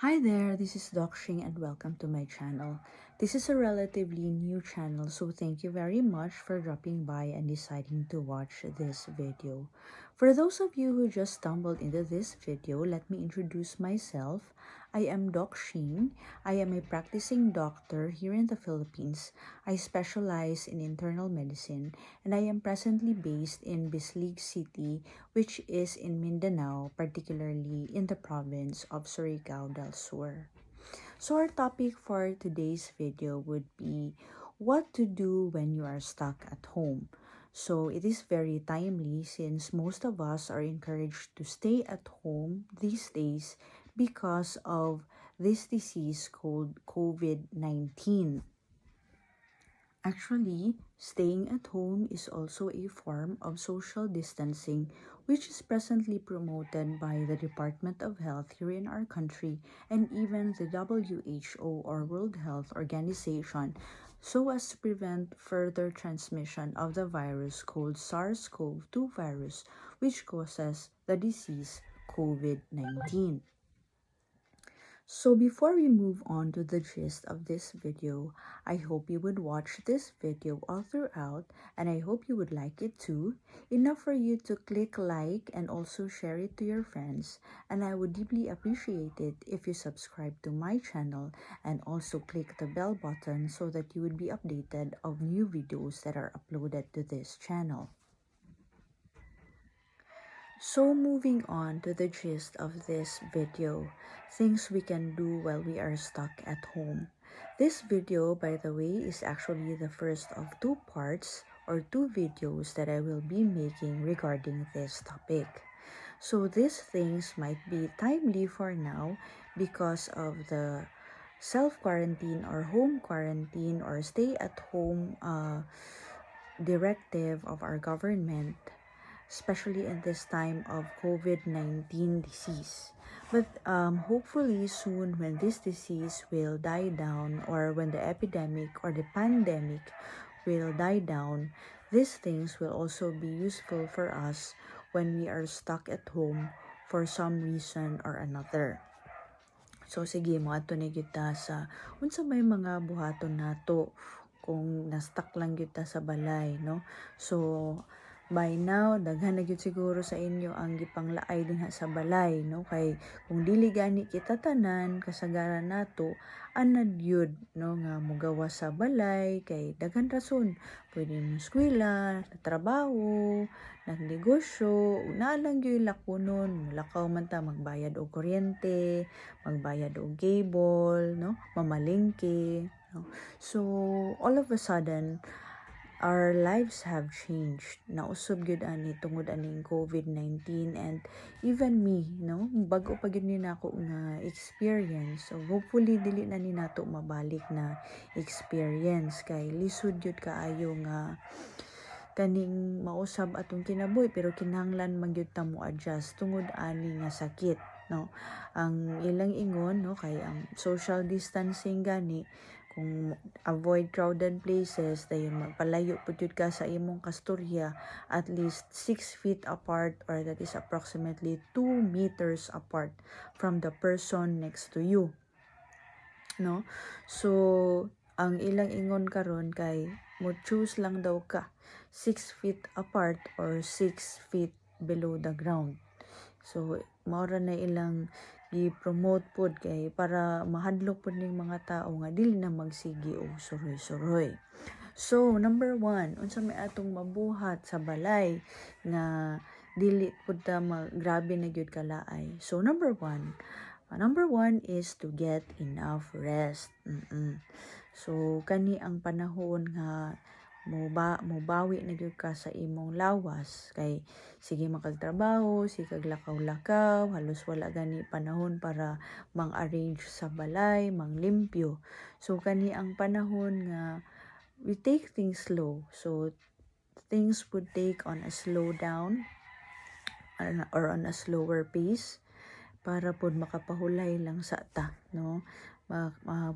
Hi there, this is Doc Shing and welcome to my channel. This is a relatively new channel, so thank you very much for dropping by and deciding to watch this video. For those of you who just stumbled into this video, let me introduce myself. I am Doc Shing. I am a practicing doctor here in the Philippines. I specialize in internal medicine and I am presently based in Bislig City, which is in Mindanao, particularly in the province of Surigao del Sur. So our topic for today's video would be what to do when you are stuck at home. So it is very timely since most of us are encouraged to stay at home these days because of this disease called COVID-19. Actually, staying at home is also a form of social distancing, which is presently promoted by the Department of Health here in our country and even the WHO or World Health Organization, so as to prevent further transmission of the virus called SARS-CoV-2 virus, which causes the disease COVID-19. So before we move on to the gist of this video, I hope you would watch this video all throughout and I hope you would like it too, enough for you to click like and also share it to your friends, and I would deeply appreciate it if you subscribe to my channel and also click the bell button so that you would be updated of new videos that are uploaded to this channel. So moving on to the gist of this video, things we can do while we are stuck at home. This video, by the way, is actually the first of two parts or two videos that I will be making regarding this topic. So these things might be timely for now because of the self-quarantine or home quarantine or stay at home directive of our government, especially in this time of COVID-19 disease. But hopefully soon, when this disease will die down or when the epidemic or the pandemic will die down, these things will also be useful for us when we are stuck at home for some reason or another. So sige, moadto na kita sa unsa may mga buhaton nato kung na-stuck lang gyud ta sa balay, no? So by now, daghan na gyud siguro sa inyo ang gipanglaay dinha sa balay, no? Kay kung dili gani kita tanan, kasagaran nato anad gyud, no, nga mogawas sa balay kay daghan rason. Pwede mo eskwela, trabaho, nagnegosyo, naa lang gyud lakonon, mulakaw man ta magbayad og kuryente, magbayad og cable, no, mamalengke, no? So all of a sudden, our lives have changed. Nausob gyud ani tungod aning COVID-19 and even me, no, bag-o pa gyud ni nako nga experience. So hopefully dili na ni nato mabalik na experience kay lisod gyud kaayo nga kaning mausab atong kinabuhi, pero kinahanglan man gyud ta mo adjust tungod ani nga sakit, no? Ang ilang ingon, no, kay ang social distancing gani, kung avoid crowded places, dayon magpalayo pud jud ka sa imong kastorya at least 6 feet apart or that is approximately 2 meters apart from the person next to you, no? So ang ilang ingon karon kay mo choose lang daw ka, 6 feet apart or 6 feet below the ground. So mao ra na ilang gi-promote pod kay para mahadlok pod ning mga tao nga dili na magsige og suroy-suroy. So number one, unsa may atong mabuhat sa balay nga dili pud ta grabe na gyud kalaay? So number one is to get enough rest. So kani ang panahon nga mo bawi na gyud ka sa imong lawas kay sige man kag trabaho, sige kag lakaw-lakaw, halos wala gani panahon para mang-arrange sa balay, manglimpyo. So kani ang panahon nga we take things slow. So things would take on a slow down or on a slower pace para pod makapahulay lang sa ta, no?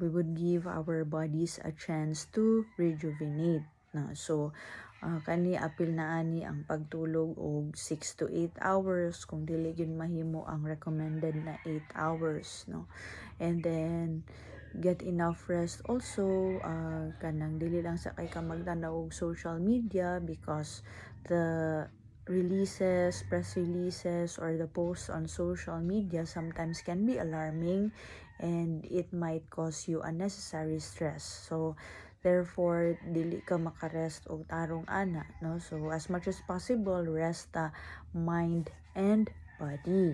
We would give our bodies a chance to rejuvenate, no? So Kani apil na ani ang pagtulog og 6 to 8 hours kung dili gyud mahimo ang recommended na 8 hours, no? And then get enough rest also. Kanang dili lang sa kay ka magtan-aw og social media because the releases, press releases, or the posts on social media sometimes can be alarming and it might cause you unnecessary stress. So, therefore, dili ka makarest og tarong ana, no? So, as much as possible, rest the mind and body.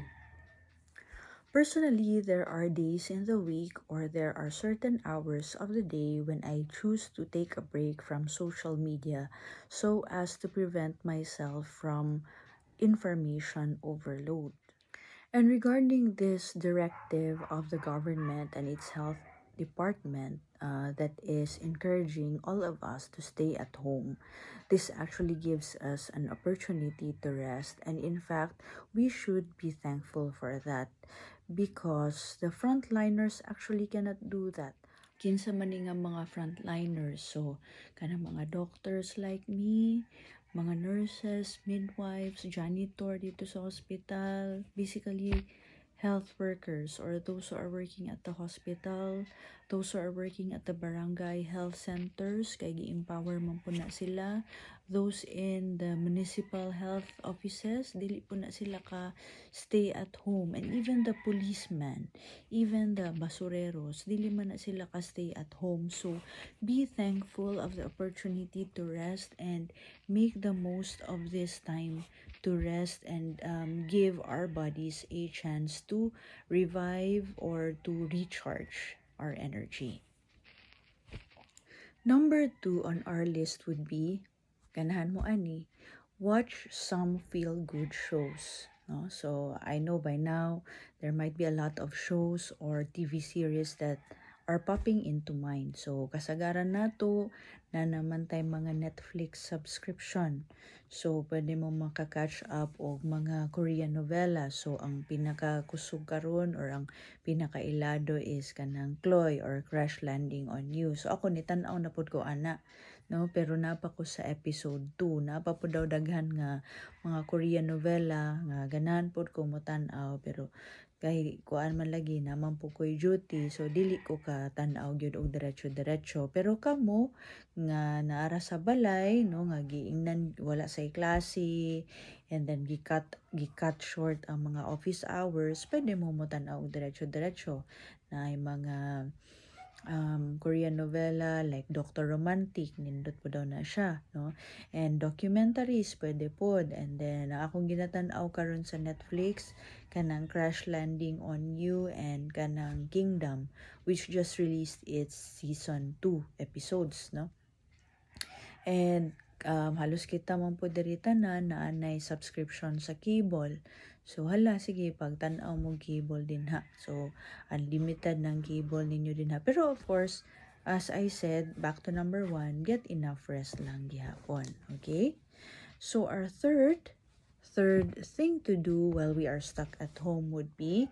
Personally, there are days in the week or there are certain hours of the day when I choose to take a break from social media so as to prevent myself from information overload. And regarding this directive of the government and its health department that is encouraging all of us to stay at home, this actually gives us an opportunity to rest. And in fact, we should be thankful for that because the frontliners actually cannot do that. Kinsa man ni nga mga frontliners? So, kanang mga doctors like me, mga nurses, midwives, janitor didto sa hospital, basically health workers or those who are working at the hospital, those who are working at the barangay health centers kay gi-empower man pud na sila, those in the municipal health offices, dili pud na sila ka stay at home, and even the policeman, even the basureros, dili man na sila ka stay at home. So be thankful of the opportunity to rest and make the most of this time to rest and give our bodies a chance to revive or to recharge our energy. Number two on our list would be, ganahan mo ani, watch some feel-good shows. No? So, I know by now, there might be a lot of shows or TV series that are popping into mind. So, kasagaran nato naa naman tay mga Netflix subscription. So, pwede mo maka-catch up og mga Korean novela. So, ang pinakakusog karon or ang pinakailado is kanang Chloe or Crash Landing on You. So, ako nitan-aw na pud ko ana, no? Pero naa pa ko sa episode 2. Naa pa pud daw daghan nga mga Korean novela nga ganahan pud ko motan-aw, pero kay kuan man lagi, naa man pud ko'y duty, so dili ko ka tan-aw gyud og diretso-diretso. Pero kamo nga naa ra sa balay, no, nga giingnan wala say klase and then gi-cut short ang mga office hours, pwede mo motan-aw og diretso-diretso. Naay mga Korean novela like Doctor Romantic, nindot pud daw na siya, no? And documentaries, pwede pod. And then, ang akong ginatan-aw karon sa Netflix, kanang Crash Landing on You and kanang Kingdom, which just released its season 2 episodes, no? And halos kita man pud diri tanan naa nay subscription sa cable. So hala, sige, pagtan-aw mo cable dinha. So unlimited ng cable ninyo dinha. Pero of course, as I said, back to number one, get enough rest lang gihapon. Okay? So our third thing to do while we are stuck at home would be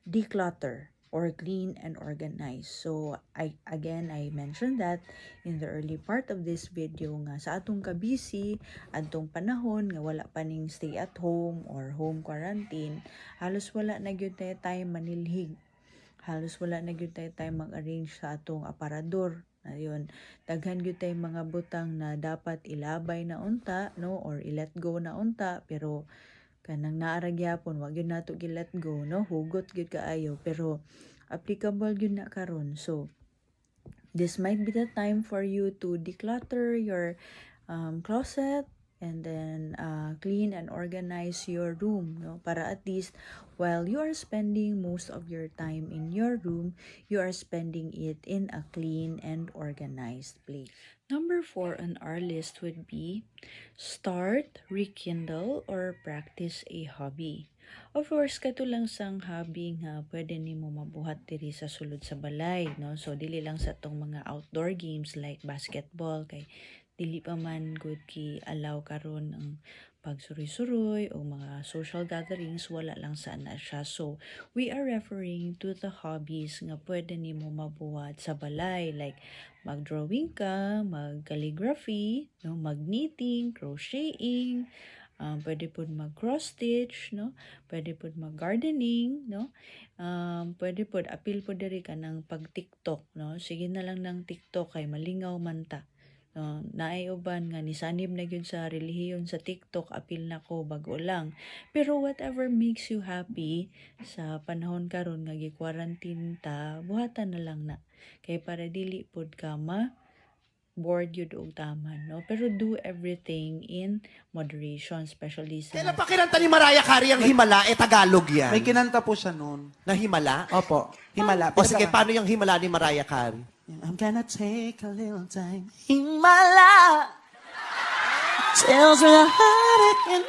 declutter or clean and organize. So I again, I mentioned that in the early part of this video nga sa atong kabisi adtong panahon nga wala pa ning stay at home or home quarantine, halos wala na gyud tay time manilhig. Halos wala na gyud tay time mag-arrange sa atong aparador. Ayun, daghan gyud tay mga butang na dapat ilabay na unta, no, or i-let go na unta, pero kanang naa ra gyapon, wa gyud nato gi-let go, no, hugot gyud kaayo, pero applicable gyud na karon. So this might be the time for you to declutter your closet and then clean and organize your room, no, para at least while you are spending most of your time in your room, you are spending it in a clean and organized place. Number four on our list would be start, rekindle, or practice a hobby. Of course, kato lang sang hobby nga pwede nimo mabuhat diri sa sulod sa balay, no? So dili lang sa tong mga outdoor games like basketball kay dili pa man gud gi-allow karon ang Pagsuroy-suroy o mga social gatherings, wala lang sana siya. So we are referring to the hobbies nga pwede nimo mabuhat sa balay, like mag-drawing ka, mag-calligraphy, no, mag-knitting, crocheting, pwede pod mag-cross stitch, no? Pwede pod mag-gardening, no? Pwede pod, apil pod diri kanang pag-TikTok, no? Sige na lang ng TikTok kay malingaw man ta. No, naay uban nga nisanib na gyud sa relihiyon sa TikTok, apil na ko, bag-o lang. Pero whatever makes you happy sa panahon karon nga gi-quarantine ta, buhatan na lang na. Kay para dili pod ka ma bored yun og tama, no? Pero do everything in moderation, especially sa Kailan pa kinanta ni Mariah Carey ang "Himala"? Eh, Tagalog yan. May kinanta po siya noon. Na "Himala"? Opo, "Himala." O sige, paano yung "Himala" ni Mariah Carey? I'm gonna take a little time. Himala! Tells me how to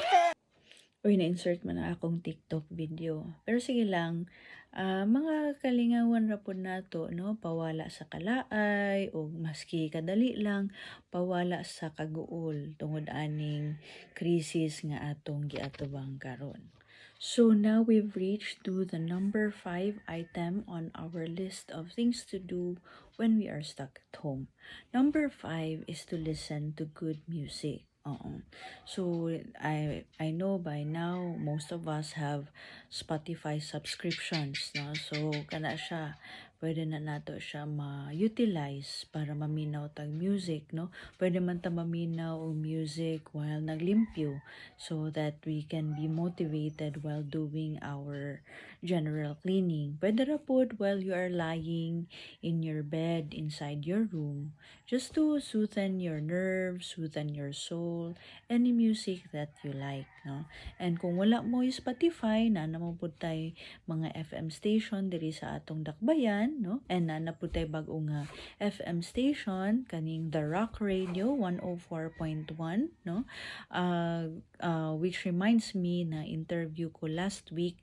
Uy, na-insert mo na akong TikTok video. Pero sige lang, mga kalingawan ra pod nato, no? Pawala sa kalaay o maski kadali lang, pawala sa kaguol tungod aning krisis nga atong giatubang karon. So now we've reached to the number five item on our list of things to do when we are stuck at home. Number five is to listen to good music. Oo. So I know by now most of us have Spotify subscriptions, no? So kana siya, pwede na nato siya ma-utilize para maminaw tag music, no? Pwede man ta maminaw og music while naglimpyo so that we can be motivated while doing our general cleaning. Pwede ra pod while you are lying in your bed inside your room, just to soothe your nerves, soothe your soul, any music that you like, no? And kung wala mo yung Spotify, naa naman pud tay mga FM station diri sa atong dakbayan, no? And naa na pud tay bag-o nga FM station kaning The Rock Radio 104.1, no? Which reminds me na interview ko last week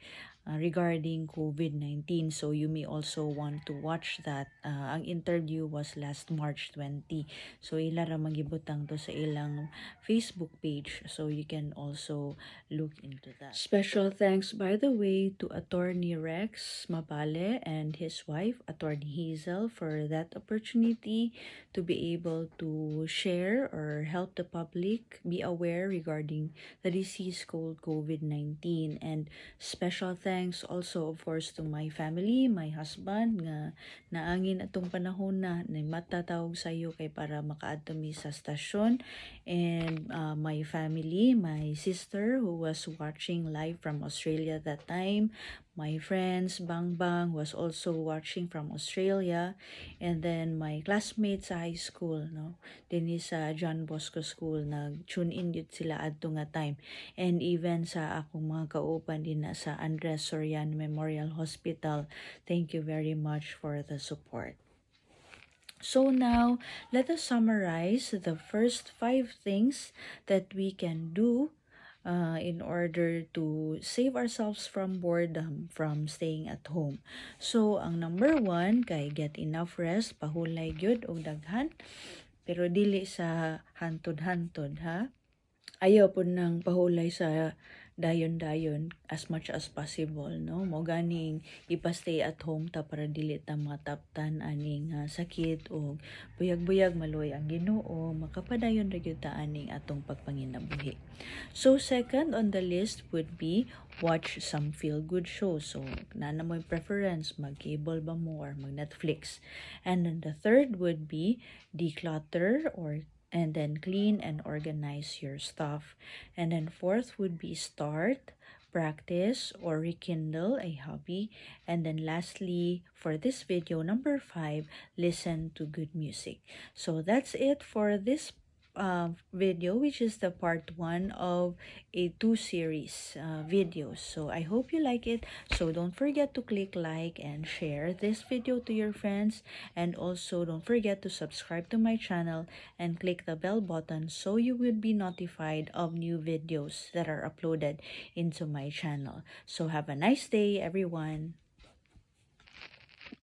regarding COVID-19. So you may also want to watch that. Ang interview was last March 20. So ila ra magibutang to sa ilang Facebook page. So you can also look into that. Special thanks, by the way, to Attorney Rex Mabale and his wife, Attorney Hazel, for that opportunity to be able to share or help the public be aware regarding the disease called COVID-19. And special thanks also, of course, to my family, my husband, nga naangin atong panahon na matatawag sayo kay para makaadto mi sa stasyon, and my family, my sister who was watching live from Australia that time, my friends, Bang Bang was also watching from Australia, and then my classmates sa high school, no, dinhi sa John Bosco School, nag-tune in yun sila adto nga time, and even sa akong mga kauban din na sa Andres Soriano Memorial Hospital. Thank you very much for the support. So now, let us summarize the first five things that we can do in order to save ourselves from boredom from staying at home. So, ang number one, kay get enough rest, pahulay gyud og daghan, pero dili sa hantod-hantod, ha? Ayaw pod nang pahulay sa dayon-dayon as much as possible, no? Mo ganing ipa-stay at home ta para dili ta mataptan aning sakit o buyag-buyag, maluoy ang Ginoo, makapadayon ra gyud ta aning atong pagpanginabuhi. So second on the list would be watch some feel good shows. So naa na mo preference, mag-cable ba mo or mag-Netflix. And then the third would be declutter or and then clean and organize your stuff. And then fourth would be start, practice, or rekindle a hobby. And then lastly, for this video, number five, listen to good music. So that's it for this video, which is the part one of a two series videos. So I hope you like it. So don't forget to click like and share this video to your friends, and also don't forget to subscribe to my channel and click the bell button so you would be notified of new videos that are uploaded into my channel. So have a nice day, everyone.